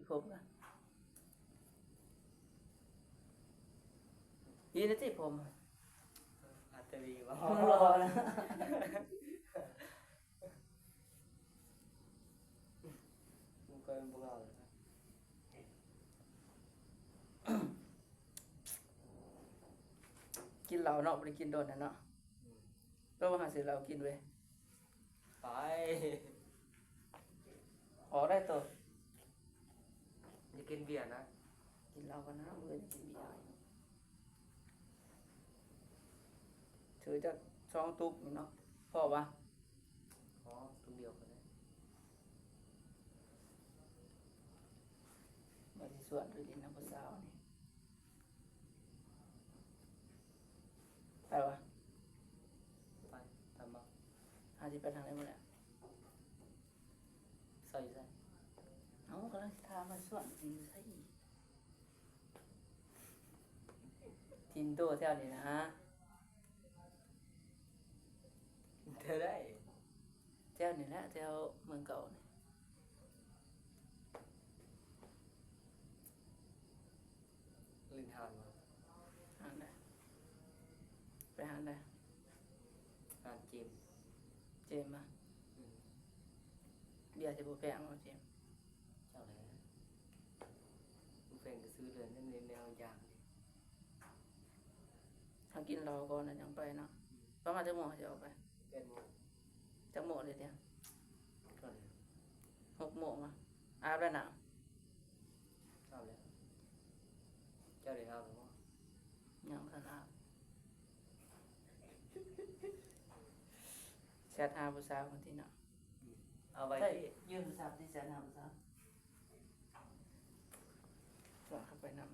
ຜົມກະ ອີນະຕິຜົມ ອາດຈະດີບໍ່ ມັນກໍບໍ່ເອົາແລ້ວ ກິນເຫຼົ້າເນາະ ບໍ່ໄດ້ກິນດົນແລ້ວເນາະ ອືມ ແປວ່າຫາຊື້ເຫຼົ້າກິນເວີຍ ໄປ ອອກໄດ້ໂຕ ຢາກກິນເບຍນະ ກິນເຫຼົ້າກ່ອນນະ ມື້ອື່ນກິນເບຍ ຖືຈັກສອງຕຸກນີ້ເນາະ ພໍບໍ່? ພໍ ຕຸກດຽວກໍໄດ້ ວ່າຊິຊວນໄປຫຼິ້ນນຳຜູ້ສາວນີ້ ໄປວະ? ໄປ ຕາມມາ ເຮົາຊິໄປທາງໃດມື້ນີ້? ເຊົາຢູ່ໃສ? ເອົ້າ ກຳລັງຊິຖາມວ່າສວນຢູ່ໃສ? ຖິ່ນໂຕແຖວນີ້ນະ ແຖວໃດ? ແຖວນີ້ແຫຼະ ແຖວເມືອງເກົ່ານີ້. ຫຼິ້ນຮ້ານບໍ່? ຮ້ານໃດ? ໄປຮ້ານໃດ? ຮ້ານເຈມ. ເຈມຫວາ? ອືມ. ເບຍຊິບໍ່ແພງບໍ່ເຈມ? ຈັກແຫຼະ. ບໍ່ແພງກໍຊື້ເລີຍ ແນວຢ່າງນີ້. ເຮົາກິນເຫຼົ້າກ່ອນແລ້ວຈັ່ງໄປເນາະ. ອືມ. ປະມານຈັກໂມງເຮົາຊິອອກໄປ? ແປດໂມງ. ຈັກໂມງເດ? ຫົກໂມງຫວາ? ອາບແລ້ວນະ? ອາບແລ້ວ. ເຈົ້າໄດ້ອາບແລ້ວບໍ່? ຍັງບໍ່ທັນອາບ. ແຊັດຫາຜູ້ສາວກ່ອນຕິເນາະ. ອືມ. ເອົາໄວ້ ໃຊ້ ຕິ ຢືມໂທລະສັບຕິ ແຊັດຫາຜູ້ສາວ. ສວນເຂົ້າໄປນຳ.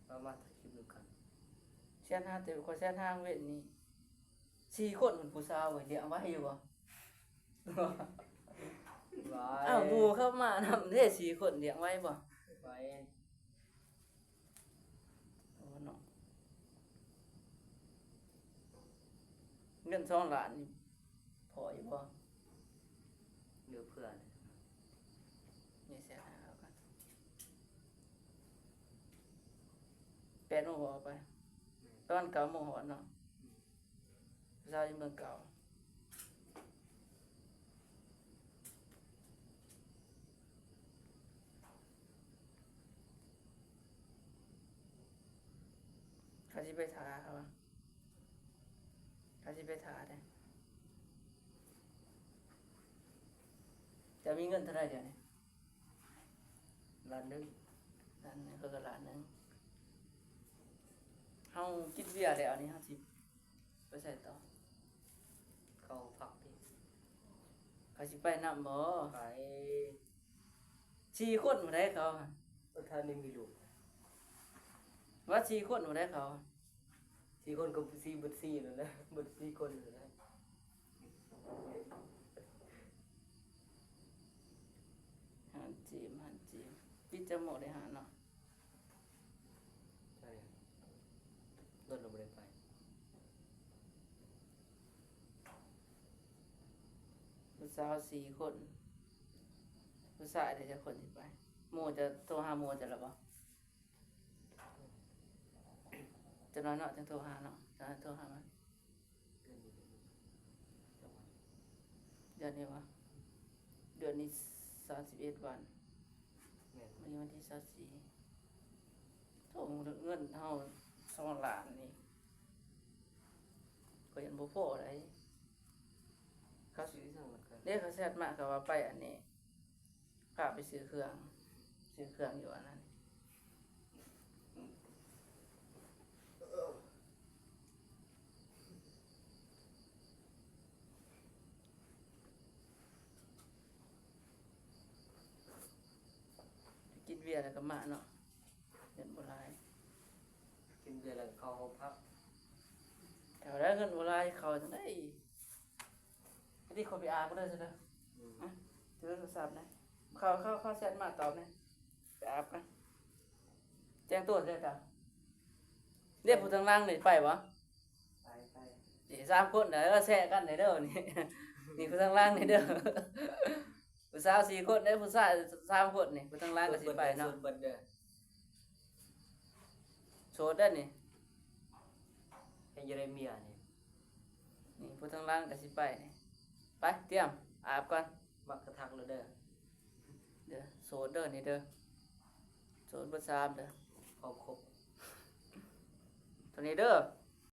ປະມານ ຖ່າຍຄລິບນຳກັນ. ແຊັດຫາ ແຕ່ຂ້ອຍແຊັດຫາເວັນນີ້ ສີ່ຄົນ ເປັນຜູ້ສາວເວີຍ ລ້ຽງໄວຢູ່ບໍ່? ໄວ. ອ້າວ ໝູ່ເຂົ້າມານຳເດ້ ສີ່ຄົນ ລ້ຽງໄວບໍ່? ໄວ. ໂອ້ເນາະ ເງິນສອງລ້ານນີ້ພໍຢູ່ບໍ່? ເຫຼືອເພື່ອ ນີ້ແຊນຫ້າເອົາກັນ ແປດໂມງອອກໄປ ແມ່ນ ຕອນເກົ້າໂມງຮອດເນາະ. ອືມ. ຜູ້ສາວຢູ່ເມືອງເກົ່າ ເຂົາຊິໄປຖ້າເຂົາວ່າ ເຂົາຊິໄປຖ້າເດ້. ເຈົ້າມີເງິນເທົ່າໃດດຽວນີ້? ລ້ານໜຶ່ງ. ລ້ານໜຶ່ງ ເຂົາກໍລ້ານໜຶ່ງ. ເຮົາກິນເບຍແລ້ວນີ້ ເຮົາຊິໄປໃສຕໍ່? ເຂົ້າພັກຕິ? ເຂົາຊິໄປນຳບໍ່? ໄປ. ສີ່ຄົນຜູ້ໃດເຂົາ? ປະທານນີ້ມີລູກ. ວ່າສີ່ຄົນຜູ້ໃດເຂົາ? ສີ່ຄົນກໍສີ່ ເບິດສີ່ນັ້ນແຫຼະ ເບິດສີ່ຄົນນັ້ນແຫຼະ. ຮ້ານເຈມ ຮ້ານເຈມ ປິດຈັກໂມງເດຮ້ານເນາະ? ໃຊ່ ດົນລະບໍ່ໄດ້ໄປ. ຜູ້ສາວສີ່ຄົນ ຜູ້ຊາຍໄດ້ຈັກຄົນຊິໄປ? ໝູ່ຈະໂທຫາໝູ່ເຈົ້າລະບໍ່? ຈັກໜ້ອຍເນາະ ຈັ່ງໂທຫາເນາະ ຈັກໜ້ອຍໂທຫາມັນ. ເດືອນນີ້ ເດືອນນີ້ຫວາ? ເດືອນນີ້ສາມສິບເອັດວັນ. ແມ່ນ. ມື້ນີ້ວັນທີຊາວສີ່. ໂທ ເງິນເຮົາສອງລ້ານນີ້ ຂ້ອຍຍັງບໍ່ພໍໃດ. ເຂົາຊິ ເດ້ ເຂົາແຊັດມາ ເຂົາວ່າໄປອັນນີ້ ພາໄປຊື້ເຄື່ອງ ຊື້ເຄື່ອງຢູ່ອັນນັ້ນ. ກິນເບຍແລ້ວກໍມາເນາະ ເງິນບໍ່ຫຼາຍ. ກິນເບຍແລ້ວກໍເຂົ້າຫ້ອງພັກ. ເຂົ້າໄດ້ ເງິນບໍ່ຫຼາຍ ເຂົ້າຈັ່ງໃດ? ອັນນີ້ຂໍໄປອາບກ່ອນເດີ ອືມ ຖືໂທລະສັບນະ. ເຂົາ ເຂົາ ເຂົາແຊັດມາຕອບແດ່ ໄປອາບກ່ອນ. ແຈ້ງຕົວເດີເຈົ້າ. ເດ້ ຜູ້ທາງຫຼັງນີ້ໄປບໍ່? ໄປ ໄປ ນີ້ສາມຄົນເດີ ແຊະກັນເດີນີ້ ນີ້ຜູ້ທາງຫຼັງນີ້ເດີ ຜູ້ສາວສີ່ຄົນເດ້ ຜູ້ຊາຍສາມຄົນນີ້ ຜູ້ທາງຫຼັງກໍຊິໄປເນາະ ໂສດເບິດເດີ ໂສດເດີນີ້ ໃຫ້ຢູ່ໄດ້ເມຍນີ້ ນີ້ຜູ້ທາງຫຼັງກໍຊິໄປນີ້ ໄປ ຕຽມອາບກ່ອນ ມັກກະທັກແລ້ວເດີ ເດີ ໂສດເດີນີ້ເດີ ໂສດເບິດສາມເດີ ພ້ອມຄົບ ເທົ່ານີ້ເດີ.